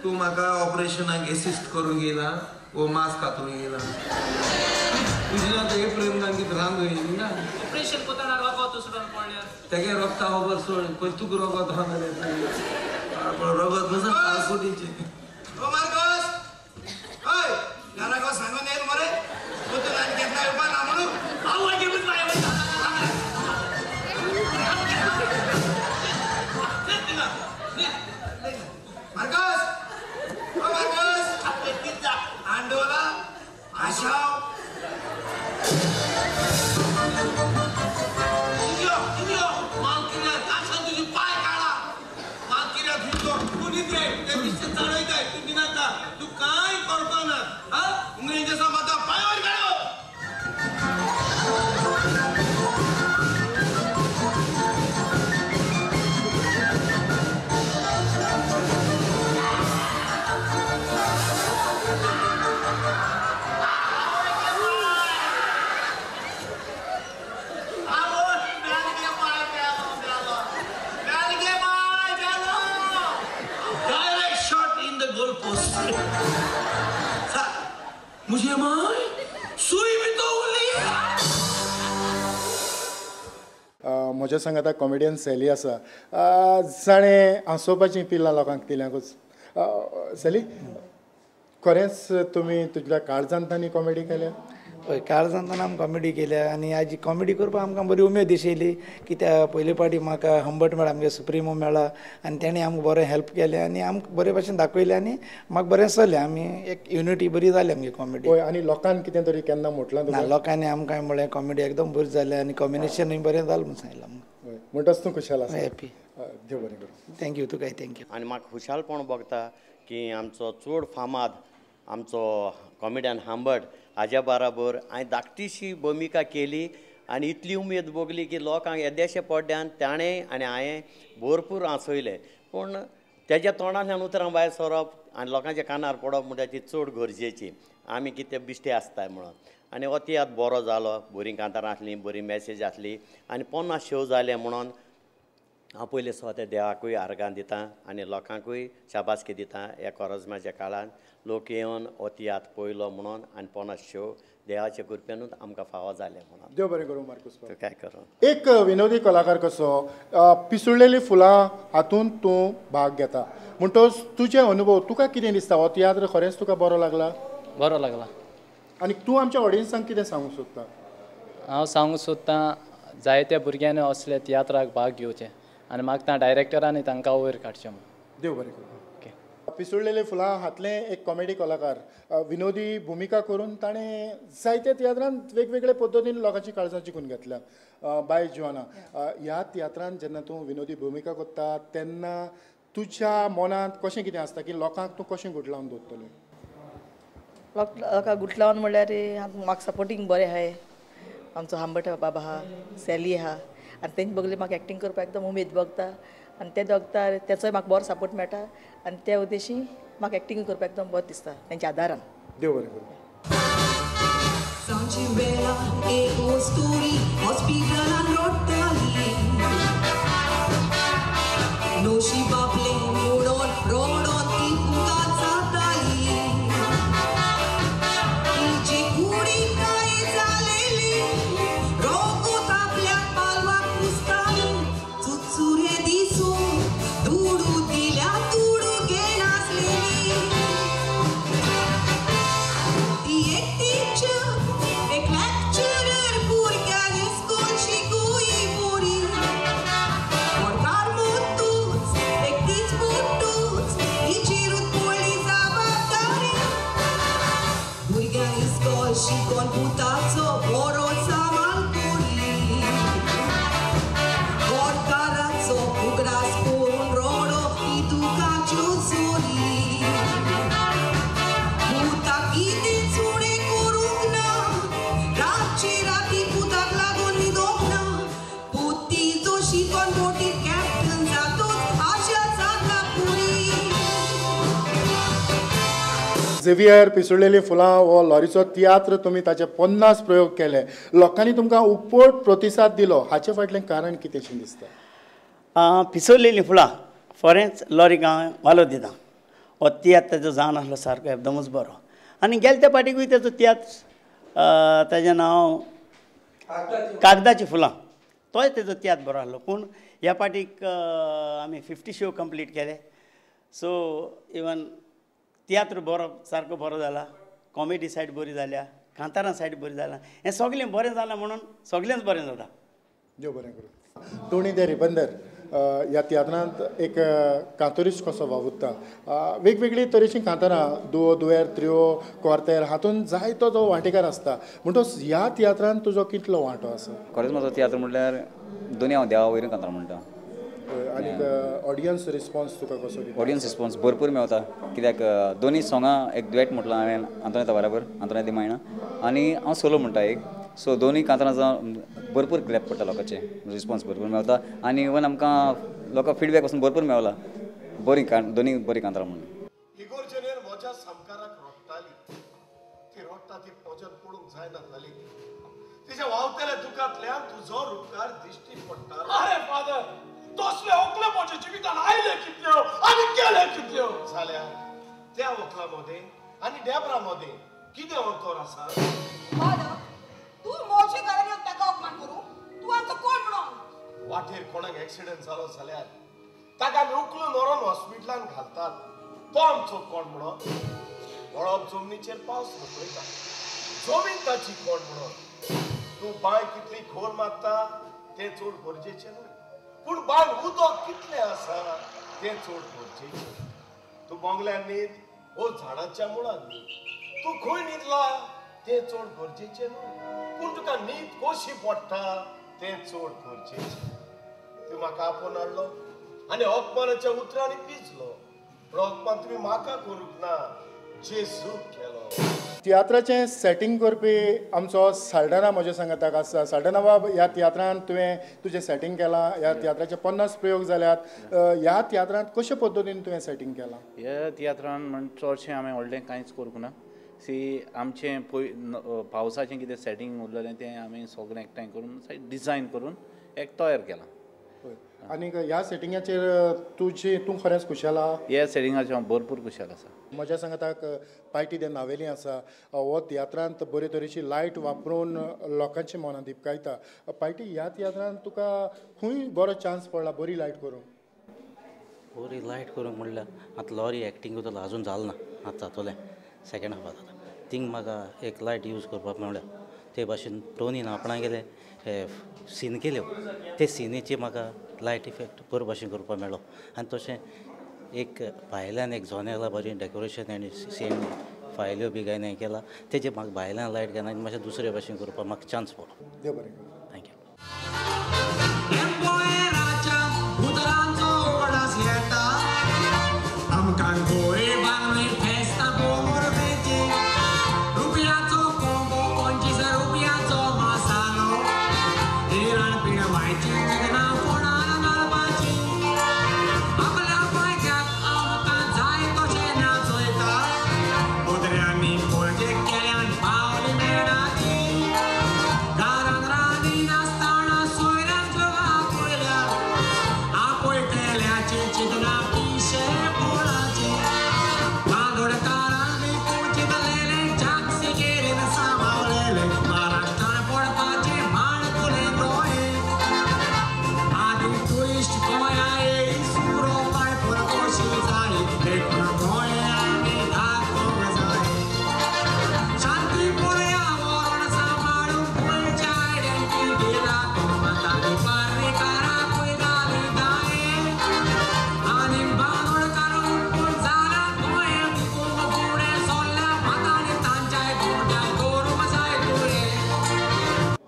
तूं म्हाका ऑपरेशनाक एसिस्ट करूंक येयला वो मास्क हातूंक येयला तुजी ना तेगे प्रेम गांधीत रांद येयली ना ऑपरेशन कोताना रगत उसळून पडल्यार तेगे रगता खबर सोड पयलीं तुका रगत आहा जाल्यार रगत नसा काळकुटीचें. ओ मार्कोस हय घरा गो सांगून येयल मरे पोतून आनी केन्ना येवपा ना म्हणून आवय घेवन बाय वयता. मार्कोस ओ मार्कोस आंडोला आशाव तू काय करपा ना इंग्रजांचा माझा पायावर काढो. मुझे my सुई भी तो उरली. म्हज्या सांगाता कॉमेडियन सॅली आसा जाणें हांसोवपाचीं पिलां लोकांक दिल्यांकूच. सॅली, खरेंच तुमी तुज्या काळजांत कॉमेडी केल्या? हय, काळजांतल्यान आमी कॉमेडी केल्या आनी आजी कॉमेडी करपाक आमकां बरी उमेद दिशिल्ली कित्याक पयले फावटी म्हाका हंबट मेळ्ळा, आमगे सुप्रिमो मेळ्ळा आनी तेणें आमकां बरें हेल्प केलें आनी आमकां बरे भाशेन दाखयलें आनी म्हाका बरें चल्लें. आमी एक युनिटी बरी जाली आमगे कॉमेडी. हय, आनी लोकांक कितें तरी केन्ना म्हटलां ना? लोकांनी आमकां म्हळें कॉमेडी एकदम बरी जाली आनी कॉम्बिनेशनूय बरें जालें म्हूण सांगलां आमकां. हय, म्हणटच तूं खुशाल आसा? हॅपी. देव बरें करूं. Thank you, तुकाय thank you. आनी म्हाका खुशालपण भोगता की आमचो चड फामाद आमचो कॉमेडियन हांबट हाज्या बराबर हांवें धाकटीशी भुमिका केली आनी इतली उमेद भोगली की लोकांक येदेशे पड्ड्यान ताणें आनी हांवें भरपूर हांसयलें. पूण तेज्या तोंडांतल्यान उतरां भायर सरप आनी लोकांच्या कानार पडप म्हणल्यार ती चड गरजेची. आमी कितें बिश्टे आसताय म्हणून. आनी हो तियात्र बरो जालो, बरीं कांतारां आसलीं, बरी मॅसेज आसली आनी 50 शो जाले म्हणून हांव पयलीं स्वता देवाकूय आर्गां दितां आनी लोकांकूय शाबासकी दितां. ह्या कोरोजमाच्या काळान लोक येवन हो तियात्र पळयलो म्हणून आनी 50 शो देवाचे कृपेनूच आमकां फावो जाले म्हणून. देव बरें करूं मार्कोस. काय करूं. एक विनोदी कलाकार कसो पिसुडलेली फुलां हातूंत तूं भाग घेता म्हणटच तुजे अनुभव तुका कितें दिसता? हो तियात्र खरेंच तुका बरो लागला? बरो लागला. आनी तूं आमच्या ऑडियन्सांक कितें सांगूंक सोदता? हांव सांगूंक सोदतां जायत्या भुरग्यांनी असल्या तियात्राक भाग घेवचें आनी म्हाका डायरेक्टरांनी तांकां वयर काडचें म्हणून. देव बरें करूं. ओके. पिसुडलेले फुलां हातलें एक कॉमेडी कलाकार विनोदी भुमिका करून ताणें जायत्या तियात्रांत वेगवेगळे पद्दतीन लोकांची काळजां जिखून घेतल्या. बाय जुआना, ह्या तियात्रांत जेन्ना तूं विनोदी भुमिका करता तेन्ना तुज्या मनांत कशें कितें आसता की लोकांक तूं कशें गुटलावन दवरतलें? लोकांक गुटलावन म्हणल्यार म्हाका सपोर्टींग बरें आहाय. आमचो हांबट बाबा आहा, सॅली आहा आनी तेंचे बगले म्हाका एक्टींग करपाक एकदम उमेद भोगता आनी ते दोगता तेचोय म्हाका बरो सपोर्ट मेळटा आनी त्या उद्देशी म्हाका एक्टींग करपाक एकदम बरें दिसता तेंच्या आदारान. देव बरें करूं. सांजे वेळा एक वस्तुरी हॉस्पिटलान रडटाली नशीब आपलें म्हणून रडोन ती फुगात जाताली तिचे कुडीक काय जालेली रोगोत आपल्या पालवाक पुसताली चुचुरे दिसून दुडू दिल्या दुडू घेनासलेली ती एक टिचर एक लेक्चरर भुरग्यांक स्कूल शिकूय बोरी मोडकार मोतूच एकटीच मोटूच तिचेरूच पडली जबाबदारी भुरग्यांक इस्कॉल शिकोन पुताचो बरो सांबाळ करी गोडकाराचो उगडास करून रडो ती दुकाच्यो चोरी पुताक कितेंच उणें करूंक ना रातचे राती पुताक लागून न्हिदोंक ना पूत तिजो शिकोन बोटीर कॅप्टन जातोच आशा जाता पुरी. झेवियर, पिसुडलेली फुलां हो लॉरीचो तियात्र तुमी ताचे 50 प्रयोग केले, लोकांनी तुमकां उपट प्रतिसाद दिलो, हाचे फाटलें कारण कितेंशें दिसता? पिसुडलेली फुलां खरेंच लॉरीक हांव वालोर दिता. हो तियात्र तेजो जावन आसलो सारको एकदमच बरो. आनी गेले त्या पाटीकूय तेजो तियात्र तेजें नांव कागदाचीं फुलां, तोय तेजो तियात्र बरो आसलो. पूण ह्या पाटीक आमी 50 शो कंप्लीट केले. सो इवन तियात्र बरो सारको बरो जाला, कॉमेडी सायड बरी जाल्या, कांतारां सायड बरी जाला, हें सगळें बरें जालां म्हणून सगळेंच बरें जाता. देव बरें करूं. टोनी दे रिबंदर ह्या तियात्रांत एक कांतोरीस कसो वावुरता. वेगवेगळी तरेचीं कांतारां, दुओ, दुयेर, त्रियो, क्वार्तेर हातूंत जायतो जो वांटेकार आसता. म्हणटच ह्या तियात्रांत तुजो कितलो वांटो आसा? खरेंच म्हजो तियात्र म्हणल्यार दोनी हांव देवा वयरून कांतारां म्हणटा. आनीक ऑडियन्स रिस्पॉन्स तुका कसो? ऑडियन्स रिस्पॉन्स भरपूर मेवता, कित्याक दोनी सोंगां एक दुएट म्हटलां हांवें आंतोनेता बराबर, आंतोनेत दिमायणा, आनी हांव सोलो म्हणटा एक. सो दोनूय कांतारां जावन भरपूर क्लॅप पडटा लोकांचे, रिस्पॉन्स भरपूर मेवता आनी इवन आमकां लोकां फिडबॅक पासून भरपूर मेवला, बरी दोनूय बरी कांतारां म्हणून. इगोर्जनेर म्हज्या सामकाराक रडटाली, ती रडटा ती म्हज्यान पळोवंक जायना जाली. तिच्या वावतेल्या दुकांतल्यान तुजो रुपकार दिश्टी पडटा. अरे फादर, तसले वकले म्हज्या जिवितान आयले कितल्यो आनी गेले कितल्यो. जाल्यार त्या वकला मदें आनी डेबरा मदें कितें अंतर आसा? फादर, तूं म्हजे घरा येवन ताका अपमान करूं? तूं आमचो कोण म्हणून? वाटेर कोणाक एक्सिडंट जालो जाल्यार ताका आमी उखलून व्हरोन हॉस्पिटलान घालतात, तो आमचो कोण म्हणून? मळब जमनीचेर पावस रकयता, जमीन ताची कोण म्हणून? तूं बांय कितली खोल मारता तें चड गरजेचें न्हय, पूण बांय उदक कितलें आसा तें चड गरजेचें. तूं बोंगल्यार न्हीद वो झाडाच्या मुळान न्हीद, तूं खंय न्हिदला तें चड गरजेचें न्हय, पूण तुका न्हीद कशी पडटा तें चड गरजेचें. तूं म्हाका आपोवन हाडलो आनी अपमानाच्या उतरांनी पिजलो, पूण अपमान तुमी म्हाका करूंक ना, जेजूक केलो. तियात्राचें सेटींग करपी आमचो साल्डाना म्हज्या सांगाताक आसा. साल्डाना बाब, ह्या तियात्रांत तुवें तुजें सेटींग केलां, ह्या तियात्राचे 50 प्रयोग जाल्यात, ह्या तियात्रांत कशे पद्दतीन तुवें सेटींग केलां? ह्या तियात्रान म्हण चडशें हांवें व्हडलें कांयच करूंक ना. सी आमचें पय पावसाचें कितें सेटींग उरलेलें तें आमी सगळें एकठांय करून डिजायन करून एक तयार केलां. आनीक ह्या सेटिंगाचेर तुजी तूं खरेंच खुशाल आहा? ह्या सेटिंगाचेर हांव भरपूर खुशाल आसा. म्हज्या सांगाताक पायटी दे नावेली आसा. हो तियात्रांत बरे तरेची लायट वापरून लोकांची मनां दिपकायता. पायटी, ह्या तियात्रांत तुका खंय बरो चान्स पडला बरी लायट करूंक? बरी लायट करूंक म्हणल्यार आतां लॉरी एक्टींग करतलो आजून जालें ना, आतां जातलें सेकेंड हाफाक जाता. थिंग म्हाका एक लायट यूज करपाक मेळ्ळ्या. ते भाशेन टोनीन आपणागेले हे सीन केल्यो, ते सिनीचे म्हाका लायट इफेक्ट बरे भाशेन करपाक मेळ्ळो. आनी तशें एक भायल्यान एक जोनेला बरी डेकोरेशन आनी सीन फायल्यो बी काय हें केलां, तेजें म्हाका भायल्यान लायट घेना आनी मातशें दुसरे भाशेन करपाक म्हाका चान्स पडलो. देव बरें करूं. Thank you.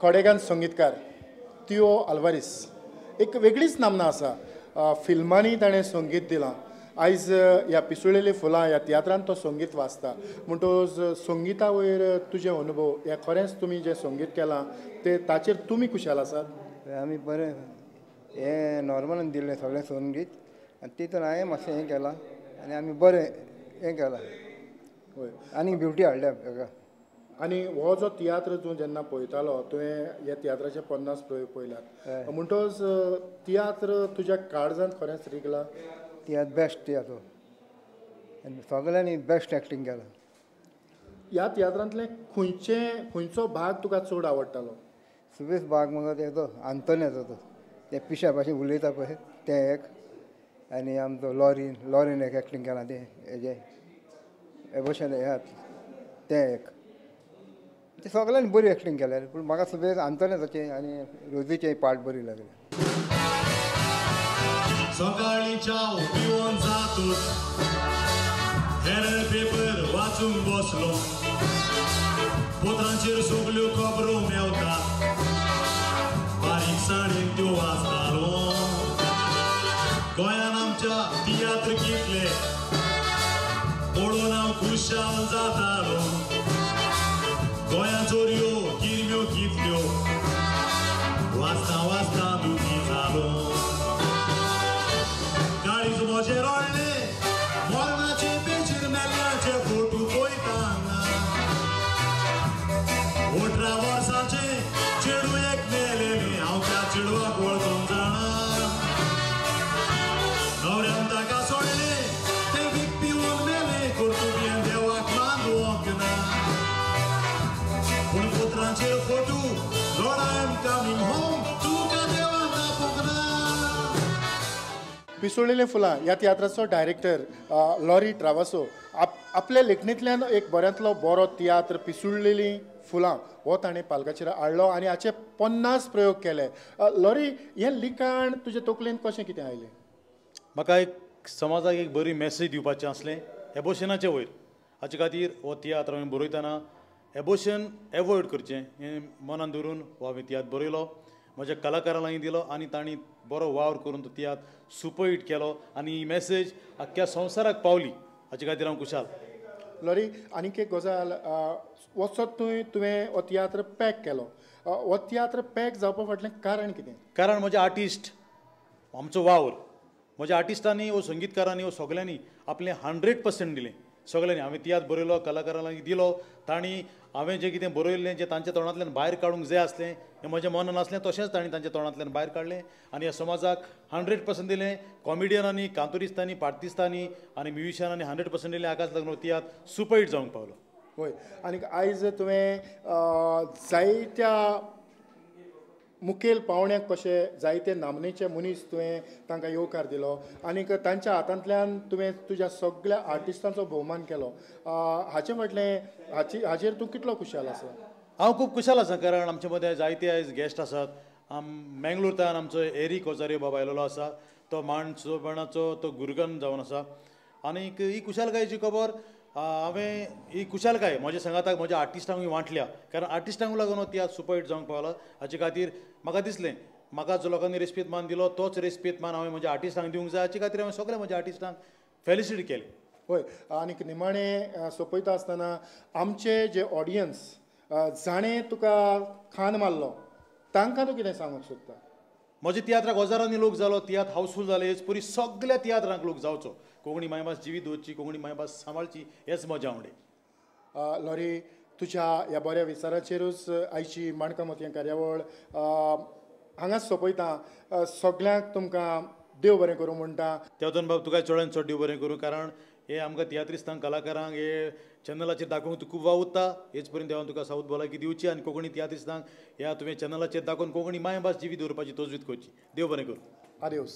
खडेगान संगीतकार तियो आल्वारीस एक वेगळीच नामना आसा. फिल्मांनी ताणें संगीत दिलां. आयज ह्या पिसुळेली फुलां ह्या तियात्रांत तो संगीत वाजता. म्हणटकच संगीता वयर तुजे अनुभव, हे खरेंच तुमी जें संगीत केलां तें ताचेर तुमी खुशाल आसात? आमी बरें हें नॉर्मलान दिल्लें सगळें संगीत आनी तितून हांवें मातशें हें केलां आनी आमी बरें हें केलां आनी ब्युटी हाडल्या हाका. आनी हो जो तियात्र तूं जेन्ना पळयतालो, तुवें ह्या तियात्राचे 50 प्रयोग पळयल्यात, म्हणटकच तियात्र तुज्या काळजांत खरेंच रिगला? तियात्र बेस्ट तियात्र. आनी सगळ्यांनी बेस्ट एक्टींग केलां. ह्या तियात्रांतलें खंयचो भाग तुका चड आवडटालो? सुबेज भाग म्हाका तेजो आंतोनेचो, तो ते पिशा भाशेन उलयता पळय तें एक, आनी आमचो लॉरीन एक एक्टींग केलां तें हेजें एबोशन हें तें एक. ते सगळ्यांनी बरी एक्टींग केल्या, पूण म्हाका सुबेज आंतोनेताचें आनी रोजीचें पार्ट बरी लागले. सकाळीं च्याव पिवन जातूच हेरल्ड पेपर वाचूंक बसलो, पत्रांचेर सगल्यो खबरो मेवता, बारीकसाणेन त्यो वाचतालो. गोंयान आमच्या तियात्र कितले पळोवन हांव खुशाल जातालो. गोंया चोरयो किरम्यो कितल्यो वाचता वाचता दुखी जालो. काळीज म्हजें रडलें मरणाचे पेचीर मेल्ल्याचे फोटो पळयतना. 18 वर्सांचें चेडूं एक मेलेलें, हांव त्या चेडवाक वळखूंक जाणा. न्हवऱ्यान ताका सोडलें, तें वीख पिवन मेलें, कर्तुबेन देवाक मानूंक ना. पूण पत्रांचेर photo Lord I am coming home, तुका देवान दाखोवंक ना. पिसोळलेलीं फुलां ह्या तियात्राचो डायरेक्टर लॉरी ट्रावासो आपल्या लेखणींतल्यान एक बऱ्यांतलो बरो तियात्र पिसुळलेलीं फुलां हो ताणें पालकाचेर हाडलो आनी हाचे 50 प्रयोग केले. लॉरी, हें लिखाण तुजे तकलेन कशें कितें आयलें? म्हाका एक समाजाक एक बरी मॅसेज दिवपाचें आसलें एबोशनाचे वयर. हाचे खातीर हो तियात्र हांवें बरयतना एबोशन एवॉयड करचें हें मनान धरून हो हांवें तियात्र बरयलो, म्हज्या कलाकारां लागीं दिलो आनी तांणी बरो वावर करून तो तियात्र सुपरहीट केलो आनी ही मॅसेज आख्ख्या संवसाराक पावली. हाचे खातीर हांव खुशाल. लॉरी, आनीक एक गजाल, वचत तुवें हो तियात्र पॅक केलो, हो तियात्र पॅक जावपा फाटलें कारण कितें? कारण म्हजे आर्टिस्ट, आमचो वावर, म्हज्या आर्टिस्टांनी वो संगीतकारांनी वो सगल्यांनी आपलें 100% दिलें. सगल्यांनी हांवें तियात्र बरयलो, कलाकारां लागीं दिलो, तांणी हांवें जें कितें बरयल्लें जें तांच्या तोंडांतल्यान भायर काडूंक जाय आसलें हें म्हज्या मनान आसलें तशेंच तांणी तांच्या तोंडांतल्यान भायर काडलें आनी ह्या समाजाक 100% दिलें. कॉमेडियनांनी, कांतुरिस्तांनी, पार्टिस्तांनी आनी म्युजिशियनांनी 100% दिलें. हाकाच लागून तियात्र सुपरहीट जावंक पावलो. हय, आनी आयज तुवें जायत्या मुखेल पावण्याक कशे जायते नामनेचे मनीस तुवें तांकां येवकार दिलो आनीक तांच्या हातांतल्यान तुवें तुज्या सगळ्या आर्टिस्टांचो भोवमान केलो. हाचे फाटलें हाचेर तूं कितलो खुशाल आसा? हांव खूब खुशाल आसा, कारण आमचे मदें जायते आयज गेस्ट आसात. मेंगलोरच्यान आमचो एरिक ओजारियो बाबा आयलेलो आसा, तो मांडसोबणाचो तो गुरगन जावन आसा. आनीक ही खुशालकायेची खबर हांवें ही खुशालकाय म्हज्या सांगाताक म्हज्या आर्टिस्टांकूय वांटल्या, कारण आर्टिस्टांक लागून हो तियात्र सुपरहीट जावंक पावला. हाचे खातीर म्हाका दिसलें म्हाका जो लोकांनी रेस्पेद मान दिलो तोच रेस्पेद मान हांवें म्हज्या आर्टिस्टांक दिवंक जाय. हाचे खातीर हांवें सगळ्या म्हज्या आर्टिस्टांक फेलिसिट केलें. हय, आनीक निमाणें सोंपयता आसतना आमचे जे ऑडियन्स जाणें तुका खान मारलो तांकां तूं कितें सांगूंक सोदता? म्हज्या तियात्राक हजारांनी लोक जालो, तियात्र हावसफूल जाले. हेच परी सगळ्या तियात्रांक लोक जावचो, कोंकणी मायभास जिवीत दवरची, कोंकणी मायभास सांबाळची, हेच म्हज्या आवडे. लॉरी, तुज्या ह्या बऱ्या विचाराचेरूच आयची माणकां मोतयां कार्यावळ हांगाच सोंपयता. सगल्यांक तुमकां देव बरें करूं म्हणटा. तेवतन बाब तुका चडान चड देव बरें करूं, कारण हे आमकां तियात्रिस्तांक, कलाकारांक हे चॅनलाचेर दाखोवंक तूं खूब वावुरता. हेच पर्यंत देवान तुका सावत भलायकी दिवची आनी कोंकणी तियात्रिस्तांक ह्या तुवें चॅनलाचेर दाखोवन कोंकणी मायभास जिवी दवरपाची तजवीज करची. देव बरें करूं. आदेवस.